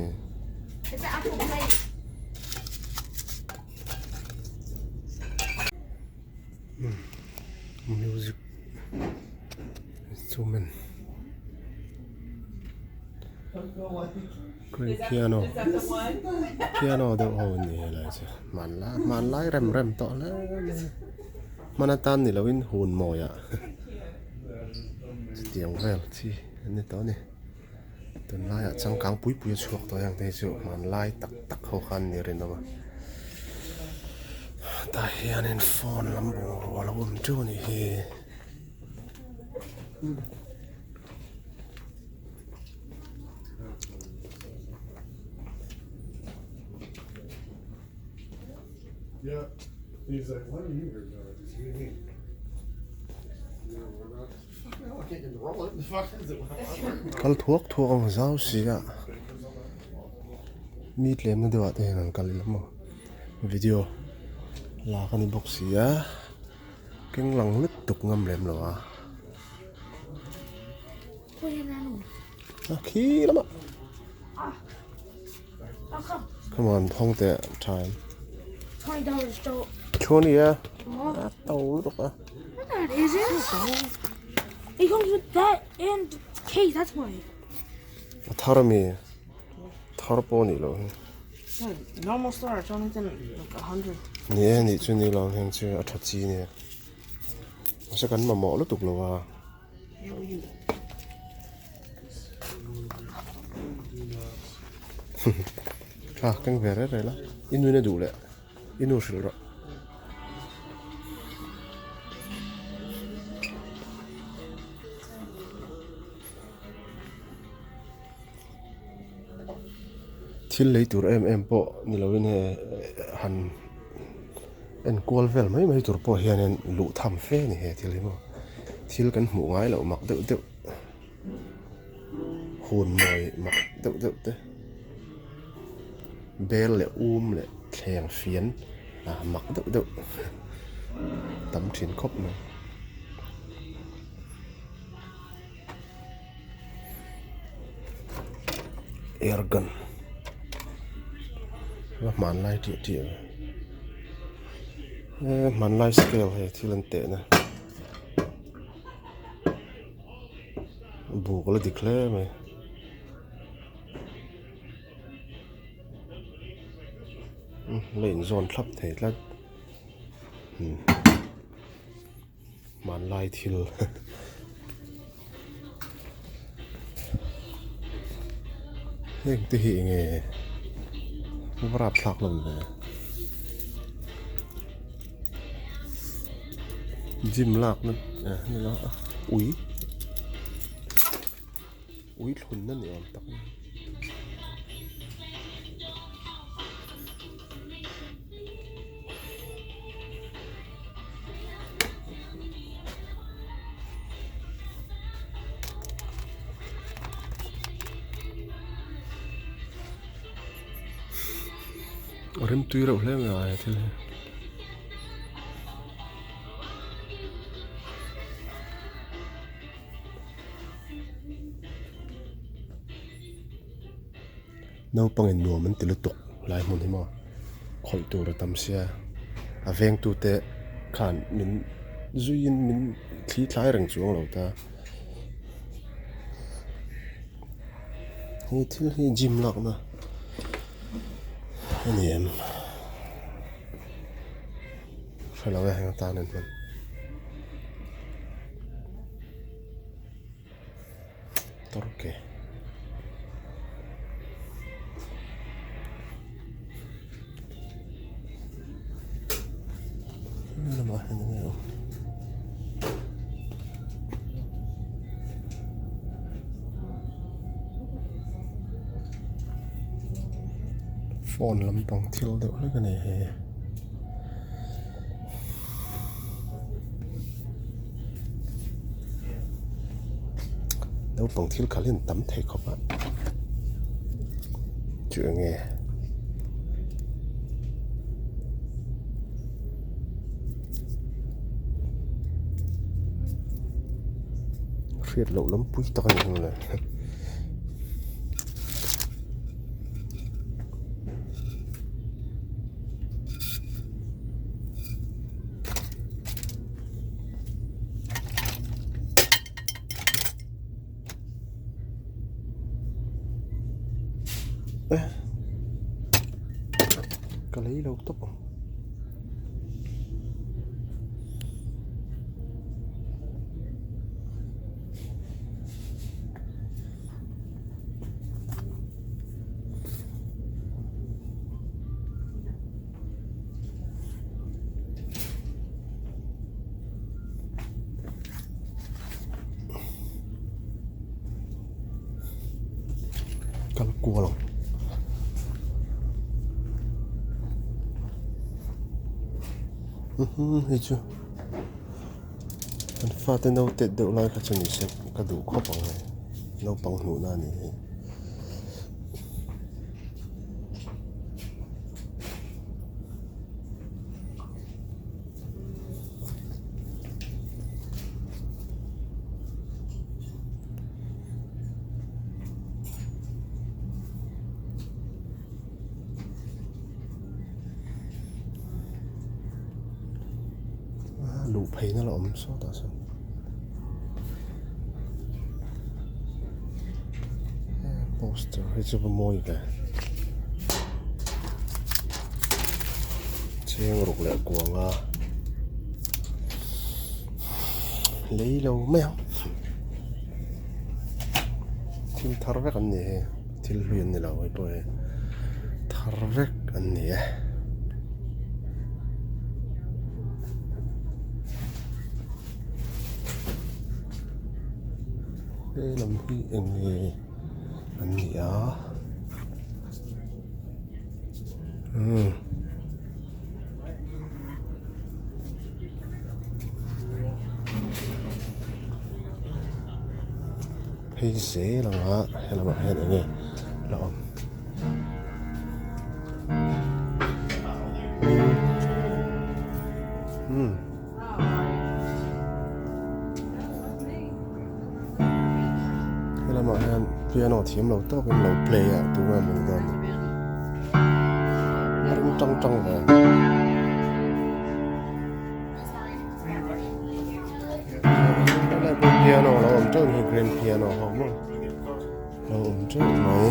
Music instrument grand piano piano deuh ho an ni helai chu hmanlai hmanlai rem rem tawh hle mai hman atan ni lovin hun mawiah chutiang vel chi an ni tawh a ni tunlaiah changkang pui pui a chhuak tawh ang te hi chu hmanlai tak tak ho khan ni rinawm a tah hianin phone lam bungrua a lo awm teuh a nih hi. Kal thuak thuak ang zau si a mi tlemna deuh ah te hian an kal ila maw video lak a ni bawk si a keng lang lutuk ngam lem lo a a khi lamah. Come on, hawng teh time. $20 20 a? A to lutuk a. That isn't. It comes with that and case, that's why. A thar ami. Thar pawh ni lo hi. Normal store, it's only like 100. Ni e nih chu ni lo heng chu a tha chi nia. Mahse kan mamawh lutuk lo a. Tha keng ve reh reh la i nuin a duh leh i nu hrilh rawh. Thil lei tur em em pawh ni lovin hei han en kual vel mai mai tur pawh hianin luh tham fe a ni he thil hi maw thil kan hmuh ngai loh mak deuh deuh hun mawi mak deuh deuh te bel leh um leh thleng fian ah mak deuh deuh tam thin khawp mai. Air gun a hmanlai tih tih he hmanlai scale hei thil an teh na buk a la dik hle mai. La inzawn thlap thei tlat. Hmanlai thil heng te hi enge va rapthlak hlawm ve gym lakna ni lo a ui ui thlunna ni awm tak a ni. A rem tui reuh hle mai a he thil hi. Naupangin nuam an ti lutuk lai hmun hi maw khawih tur a tam sia a vengtute khan min zuiin min thli thlai reng chuang lo ta. He thil hi gym lakna a ni em? Hre lo e heng atan an hman. Torque. Lamah hian enge awm? Phone lampang thil deuh hlek a ni hei. Naupang thil khalh hi an tam thei khawp a chu eng nge hriat loh lam pui tak a ni hlawm le. Ka lei lo tawp ang. Kal kual ang hei chu kan fate naute deuh lai kha chu ni se ka duh khawp ang hei naupang hmuhna a ni hei. Luh phei na la awm sawtah sawn poster hi chu va mawi ve cheng ruk leh kuang a lei lo mai ang thil thar vek an ni hei thil hlui an ni lo hei pawh hi thar vek an ni e. He lam hi eng nge an nih a umm hei zel ang a he lamah hian eng nge la awm. Umm. Helamah hian piano thiam lo tawkin lo play a tunge maw ni dawn ni a ring tang tang ve helai pawh piano a lo awm teuh ni grand piano ho maw lo awm teuh mai.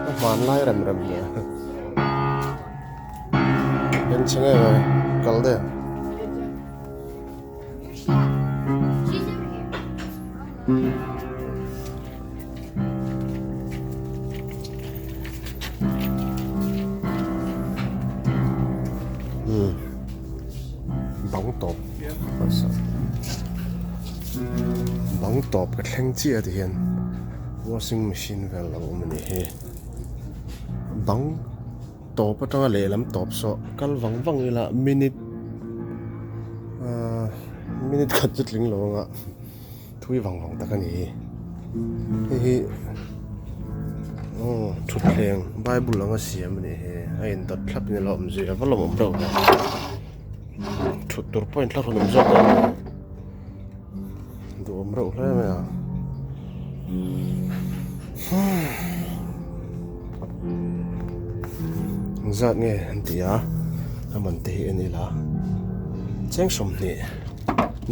A hmanlai rem rem nia en chhe ngei mai kal daih ang. Bang tawp bang tawp ka thleng chiah ti hian washing machine vel lo awm a ni hi bang tawp atanga lehlam tawp saw kal vang vang ila minute ahh minute khat chu tling lo anga thui vang vang tak a ni hi. Hei hi aw thutthleng bible anga siam a nih hi a indawt thlap in a lo awm zui a va lawmawm reuh ve thut tur pawh a inthlak awm zawk a duhawm reuh hle mai a engzat nge an tih a a man te hi en ila cheng sawmhnih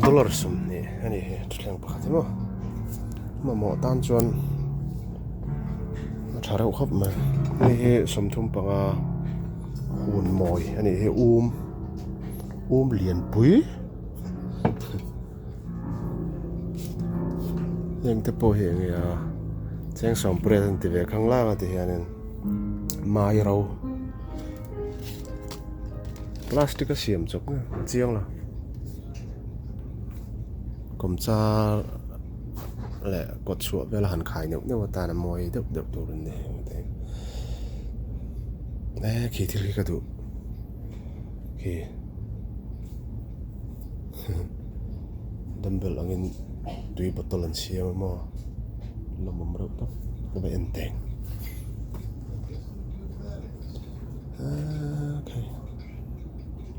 dollar sawmhnih a ni hi thutthleng pakhat hi maw mamawh tan chuan a tha reuh khawp mai hei hi sawmthum panga hun mawi a nih hi um um lianpui. Heng te pawh hi eng nge a cheng sawm pariat an ti ve khang lang a ti hianin mai ro plastic a siam chawp nge a chiang lo kawmchar leh kawt chhuah vel a han khai neuh neuh atan a mawi deuh deuh tur an ni heng te e khi thil khi ka duh khi. Dumbbell angin tui bottle an siam a maw lawmawm reuh tawp ka va en teng ahh okay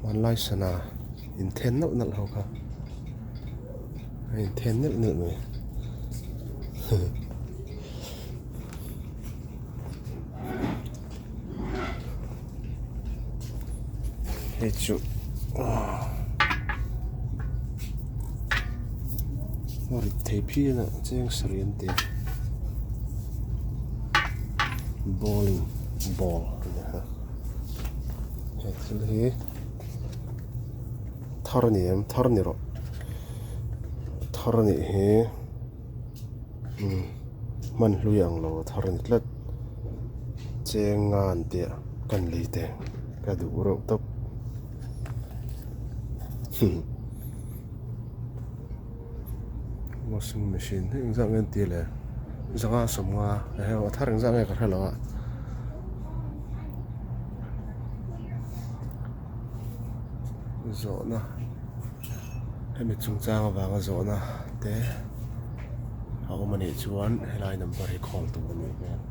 hmanlai sana inthen nalh nalh ho kha a inthen nalh nalh mai Hei chu a rit thei phian a cheng sarih an ti a bowling ball a ni a he thil hi thar a ni em thar ni rawh thar a nih hi. Hman hlui ang lo a thar a ni tlat cheng nga an tih a kan lei teh ka duh reuh tawp washing machine hi engzah nge an tih le zanga sawmnga eheu a thar engzah nge ka hre lo a. Zawhna hemi chungchang avanga zawhna te a awm anih chuan helai number hi call tur a nih hmel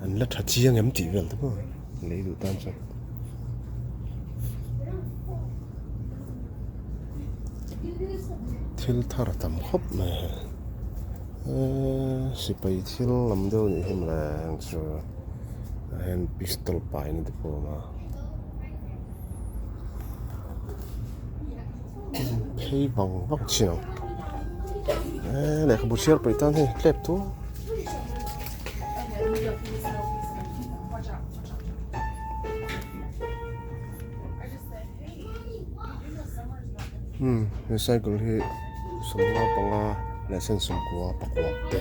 an la tha chiang em tih vel te pawh lei duh tan chuan. Thil thar a tam khawp mai a hei sipai thil lam deuh anih hi mawle heng chu ah hian pistol paina te pawh a awm a. Phei vang vang chin ang eee lehkhabu chhiar peih tan hei tlep tu umm he cycle hi sawmnga panga leh sen sawmkua pakua te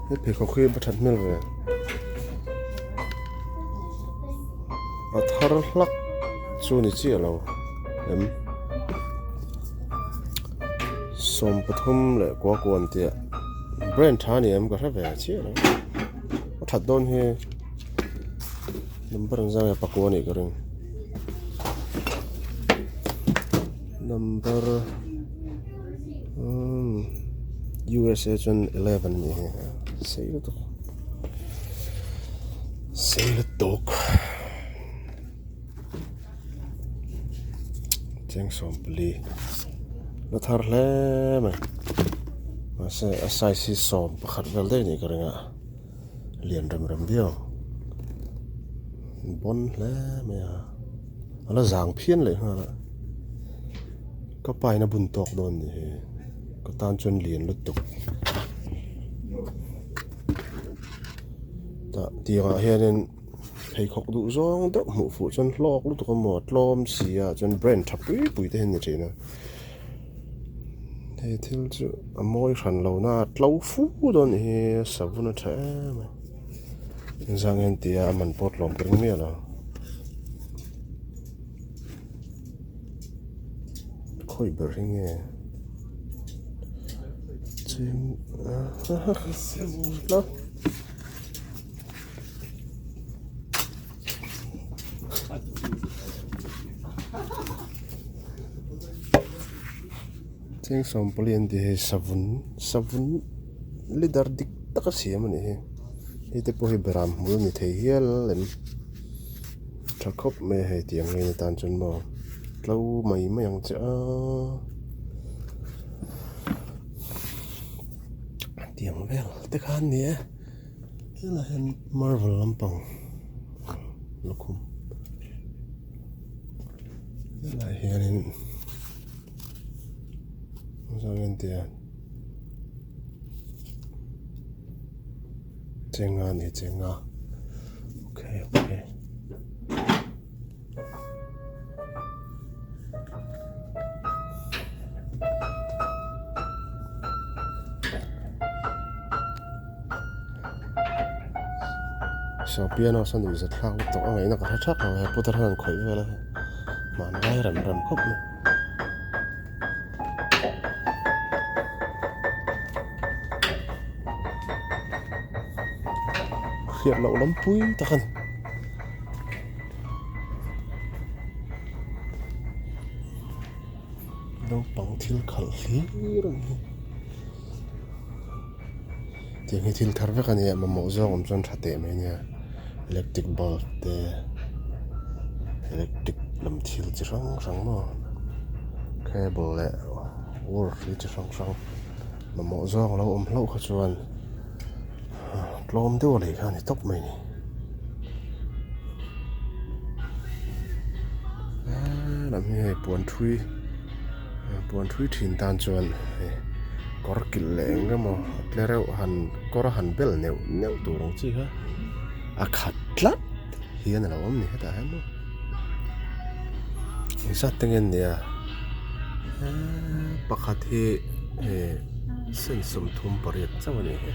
he pheikhawk hi a va that hmel ve. A thar hlak chu ni chiah lo em sawmpathum leh kua kuan tih brand tha a ni em ka hre ve chiah lo a that dawn hi number ang zang nge pakua a nih ka ring number umm U_S_A chuan eleven a nih hi sei lutuk. Sei lutuk cheng sawmpali la thar hle mai mahse a size hi sawm pakhat vel daih a nih ka ring a lian rem rem viau bawn hle mai a a la zang phian leh nghal a ka pa in a bun tawk dawn a nih hi ka tan chuan lian lutuk. Tah tiangah hianin pheikhawk duh zawng deuh hmuh fuh chuan hlawk lutuk a maw tlawm si a chuan brand tha pui pui te hi an ni thin a he thil chu a mawi hran lo na a tlo fu dawn anih hi savun a tha em a engzah nge an tih a a man pawh tlawm ka ring miah lo khawi ber hi nge. Cheng sawmpali an tih hei savun savun leather dik tak a siam a nih hi hei te pawh hi beram hmul a ni thei hial em tha khawp mai a hei tiang ngaina tan chuan maw tlo mai mai ang che a tiang vel te kha an ni e helaiah hian marble lampang lukhum helaiah hianin zawng en tia chenga a ni chenga okay okay. Saw piano saw nuih zat thlak lutuk a ngaihna ka hre thak lo he putar hian an khawih vel a hmanlai rem rem khawp mai. Hriat loh lam pui tak a ni. Naupang thil khalh hlir a ni. Tiang hi thil thar vek a nia mamawh zawk awm chuan tha teh mai a nia electric bulb te electric lam thil chi hrang hrang maw cable leh wire hrui chi hrang hrang mamawh zawk alo awm hlauh kha chuan tlawm deuh a lei kha a ni tawp mai a ni helam hi hei puan thui puan thui thin tan chuan hei kawr kilh leh eng emaw tle reuh han kawr a han bel neuh neuh tur ang chi kha a khat tlat hian a lo awm a ni hetah hian maw engzat te nge an nih a pakhat hi hei sensawmthum pariat chauh a ni hi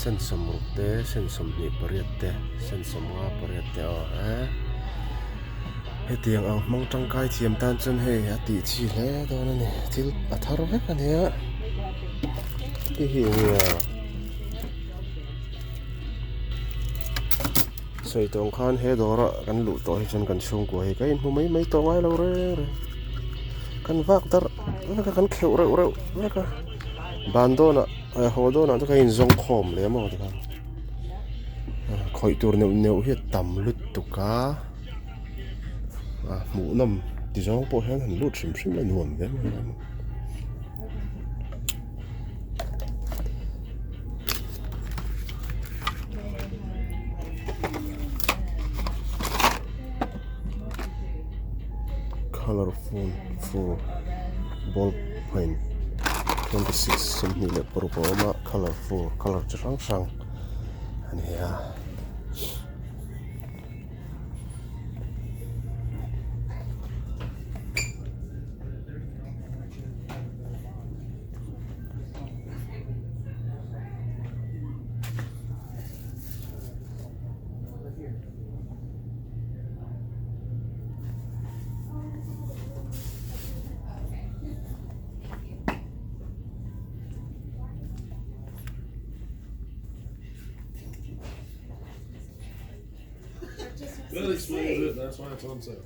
sensawmruk te sensawmhnih pariat te sensawmnga pariat te aw he. Hetiang ang hmang tangkai thiam tan chuan hei a tih chi hle dawn a ni thil a thar vek a nia hei hi eng nge a sawi tawng khan he dawr a kan luh tawh hi chuan kan chhungkua hi ka inhmu mai mai tawh ngai lo reng reng kan vak darh vek a kan kheuh reuh reuh vek a ban dawnah haw dawnah te kha inzawng khawm leh maw tikhan. Khawih tur neuh neuh hi a tam lutuk a a hmuhnawm ti zawng pawh hian han lut hrim hrim a nuam ve mai a colourful full ball point 26 26 a awm a colourful colour chi hrang hrang a ni a. That explains it. That's why it's on sale.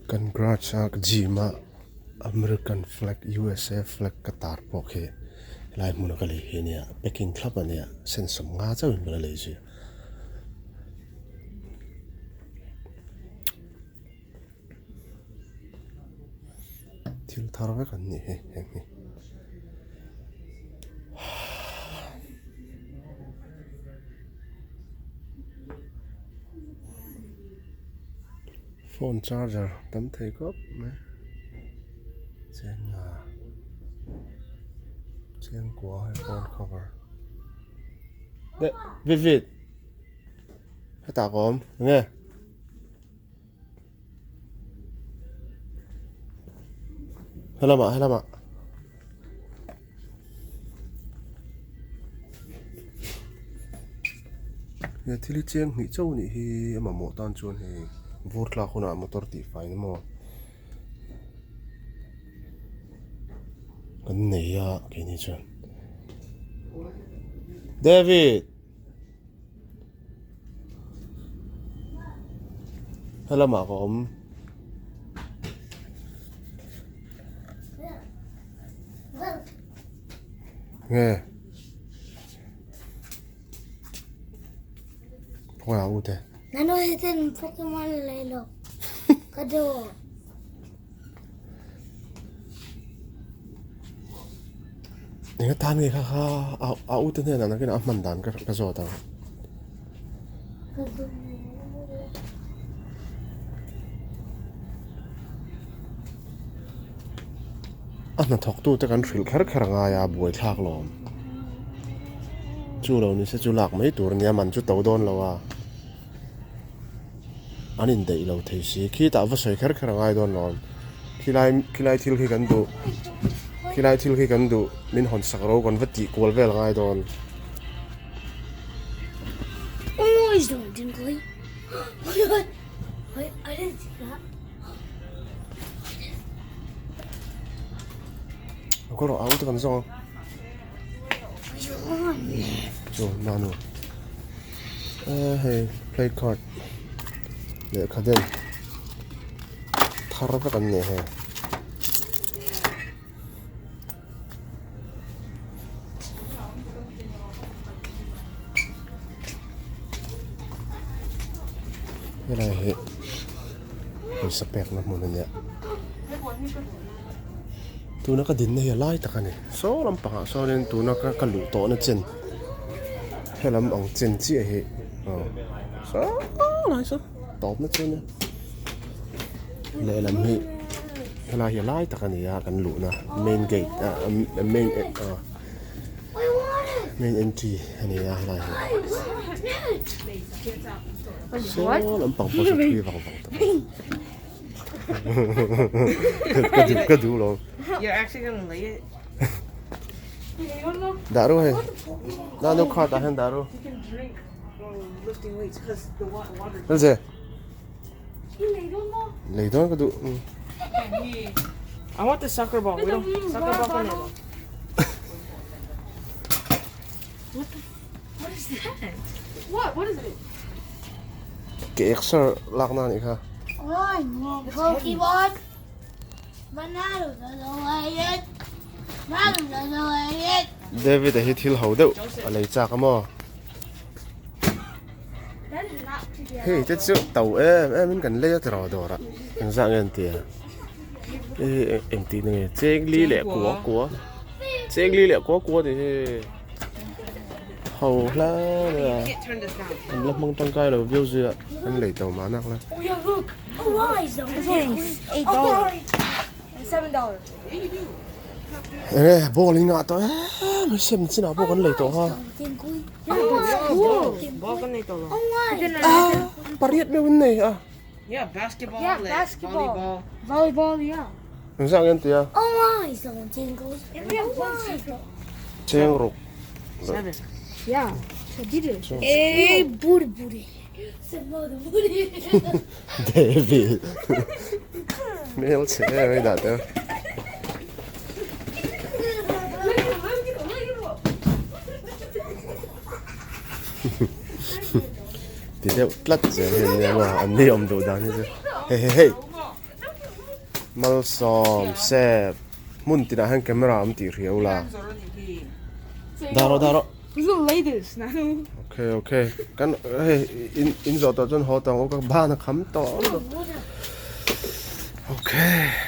Kan garage a gym a American flag USA flag ka tar pawh khi helai hmuna ka lei hi ania packing thlap ania sensawm nga chauhin ka la lei zui a. Thil thar vek an nih hi heng hi. Phone charger tam thei khawp mai chenga chengkua hei phone cover de vivid hetah ka awm enge. Helamah helamah. He thil hi cheng hnih chauh anih hi a mamawh tan chuan hei vur tlak hunah motor tih fai na maw kan nei a keini chuan David. Helamah ka awm. Nge. Khawi ah u te. Nanu hitin Pokemon lei lo. Ka duh. Enga tan nge kha kha a u te hnenah nakinah a hman dan ka zawt ang. Ka duh. A hnathawktute kan hrilh kher kher a ngai a, buaithlak lawm. Chu lo ni se chu lak mai tur a nia, man chu to dawn lo a. An indaih lo thei si, khitah va sawi kher kher a ngai dawn lawm. Khilai khilai thil khi kan duh, khilai thil khi kan duh, min hawn sak ro kan va tih kual vel a ngai dawn. Ka rawh au te kan zawng a. Chu nanu. Eh hei play card lehkha den thar vek an nei hei. Helai hi pawisa pekna hmun a nia tuna ka dinna hi a lai tak a ni saw lampangah sawnin tuna ka ka luh tawhna chen helam ang chen chiah hi aw saw lai saw tawpna chu a nia lehlam hi helai hi a lai tak a ni a kan luhna main gate ah main ah main entry a ni a helai hi saw lampang pawh saw thui vang vang tak a ni ka duh ka duh lo dah ru hei nanu cart ah hian dah ru Elze. Lei dawn ka duh. I want the soccer ball. We don't soccer ball ka nei lo. What the What is that? What? What is it? Ke exer lak na nih kha. Pokemon. David a hi thil ho deuh a lei chak a maw? Hei te chu to em em in kan lei a tiraw dawr ah engzah nge an ti a hei hi eng tih na nge chengli leh kua kua chengli leh kua kua tih hi ho hle mai a an la hmang tangkai lo viau zui a an lei to mahnak la. Enge ball in ngah tawh em mai sem chinah pawh kan lei tawh kha ah pariat meuh in nei a engzah nge an ti a cheng ruk David hmel chhe em mai dah teh ti deuh tlat zel hi an nia maw an ni awm duh dan hi chu hei hei hei malsawm sep hmun tinah hian camera awm tih hria ula dah rawh dah rawh. Okay okay kan hei in in zawh tawh chuan haw tawh ang u ka ban a kham tawh okay.